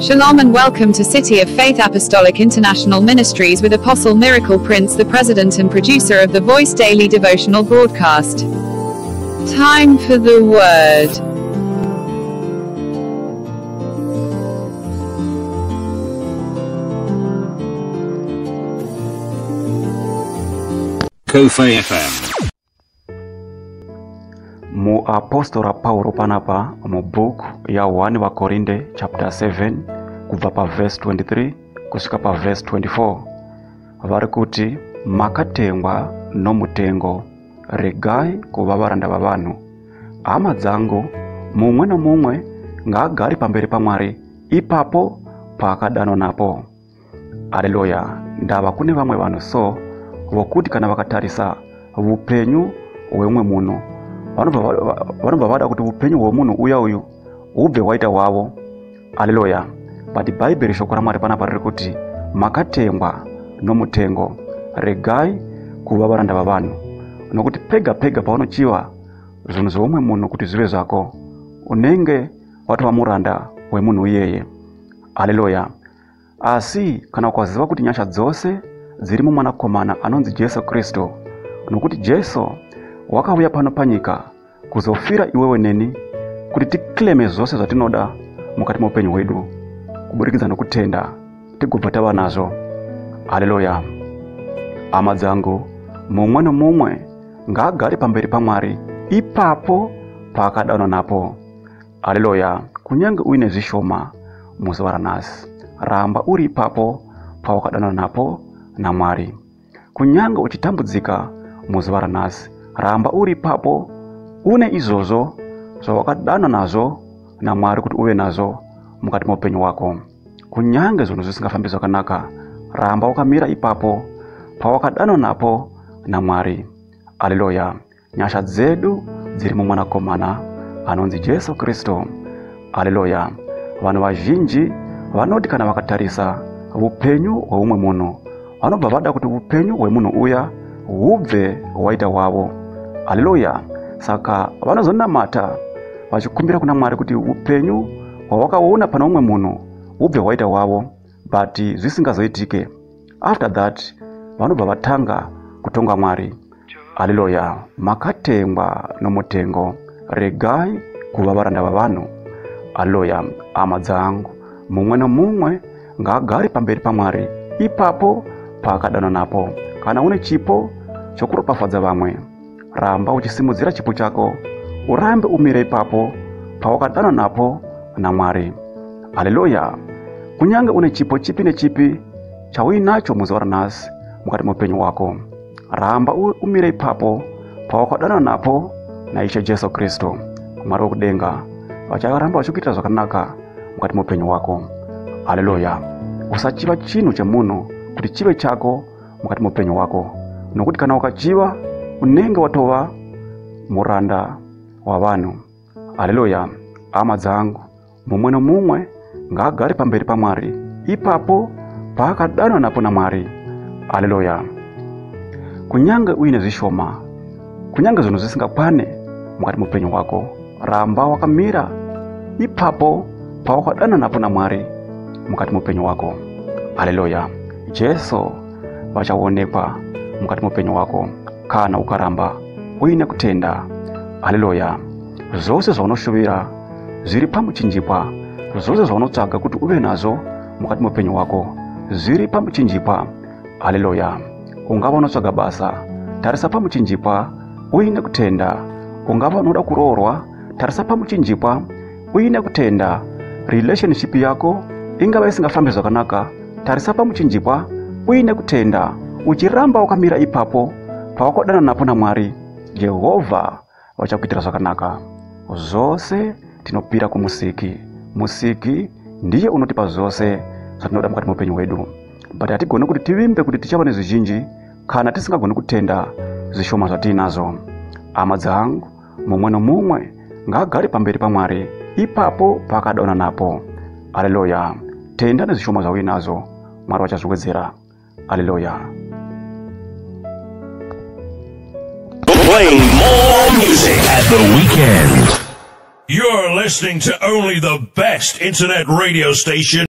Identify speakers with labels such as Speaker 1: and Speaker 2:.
Speaker 1: Shalom and welcome to City of Faith Apostolic International Ministries with Apostle Miracle Prince, the president and producer of the Voice Daily Devotional broadcast. Time for the Word.
Speaker 2: Kofa FM.
Speaker 3: Muapostora Pauro panapa mubhuku ya 1 vaKorinde chapter 7 kubva pavhesi 23 kusvika pavhesi 24 vari kuti, makatengwa nomutengo, regai kuva varanda vavanhu. Hama dzangu, mumwe nomumwe ngaagare pamberi paMwari ipapo paakadanwa napo. Aleluya. Ndava kune vamwe vanhu so vokuti kana vakatarisa upenyu hweumwe munhu vanobva vada kuti upenyu hwemunhu uya uyu hubve hwaita hwavo. Aleluya. But Bhaibheri, shoko raMwari panapa riri kuti, makatengwa nomutengo, regai kuva varanda vavanhu. Nokuti pega pega paunochiva zvinhu zveumwe munhu kuti zvive zvako, unenge watova muranda wemunhu iyeye. Aleluya. Asi kana ukaziva kuti nyasha dzose dziri mumwanakomana anonzi Jesu Kristu, nokuti Jesu wakauya pano panyika kuzofira iwewe neni kuti tikleme zvose zvatinoda mukati meupenyu hwedu kuburikidza nokutenda, tigobva tava nazvo. Haleluya. Hama dzangu, mumwe nomumwe ngaagare pamberi paMwari ipapo paakadanwa napo. Haleluya. Kunyange uine zvishoma muzuva ranhasi, ramba uri ipapo pawakadanwa napo naMwari. Kunyange uchitambudzika muzuva ranhasi, ramba uri ipapo une izvozvo zvawakadanwa nazvo naMwari kuti uve nazvo mukati meupenyu hwako. Kunyange zvinhu zvisingafambi zvakanaka, ramba wakamira ipapo pawakadanwa napo naMwari. Aleluya. Nyasha dzedu dziri mumwanakomana anonzi Jesu Kristu. Aleluya. Vanhu vazhinji vanoti kana vakatarisa upenyu hweumwe munhu, vanobva vada kuti upenyu hwemunhu uya hubve hwaita hwavo. Aleluya. Saka vanozonamata vachikumbira kuna Mwari kuti upenyu hwawakaona pana umwe munhu hubve hwaita hwavo, but zvisingazoitike. After that vanobva vatanga kutonga Mwari. Aleluya. Makatengwa nomutengo, regai kuva varanda vavanhu. Aleluya. Hama dzangu, mumwe nomumwe ngaagare pamberi paMwari ipapo paakadanwa napo. Kana une chipo chokuropafadza vamwe, ramba uchisimudzira chipo chako, urambe umire ipapo pawakadanwa napo naMwari. Haleluya. Kunyange une chipo chipi nechipi chauinacho muzuva ranhasi mukati meupenyu hwako, ramba umire ipapo pawakadanwa napo naIshe Jesu Kristu. Mwari wekudenga vacharamba vachikuitira zvakanaka mukati meupenyu hwako. Haleluya. Usachiva chinhu chemunhu kuti chive chako mukati meupenyu hwako, nokuti kana ukachiva unenge watova muranda wavanhu. Haleluya. Hama dzangu, mumwe nomumwe ngaagare pamberi paMwari ipapo paakadanwa napo naMwari. Haleluya. Kunyange uine zvishoma, kunyange zvinhu zvisingakwane mukati meupenyu hwako, ramba wakamira ipapo pawakadanwa napo naMwari mukati meupenyu hwako. Haleluya. Jesu vachaonekwa mukati meupenyu hwako kana ukaramba uine kutenda. Haleluya. Zvose zvaunoshuvira zviri pamuchinjikwa, zvose zvaunotsvaga kuti uve nazvo mukati meupenyu hwako zviri pamuchinjikwa. Haleluya. Ungava unotsvaga basa, tarisa pamuchinjikwa uine kutenda. Ungava unoda kuroorwa, tarisa pamuchinjikwa uine kutenda. Relationship yako ingava isingafambi zvakanaka, tarisa pamuchinjikwa uine kutenda. Uchiramba wakamira ipapo pawakadanwa napo naMwari, Jehovha vachakuitira zvakanaka. Zvose tinopira kumusiki. Musiki ndiye unotipa zvose zvatinoda mukati meupenyu hwedu, but hatigoni kuti tivimbe kuti tichava nezvizhinji kana tisingagoni kutenda zvishoma zvatiinazvo. Hama dzangu, mumwe nomumwe ngaagare pamberi paMwari ipapo paakadanwa napo. Haleluya. Tenda nezvishoma zvauinazvo, Mwari vachazviwedzera. Haleluya.
Speaker 2: Playing more music at the weekend.
Speaker 4: You're listening to only the best internet radio station.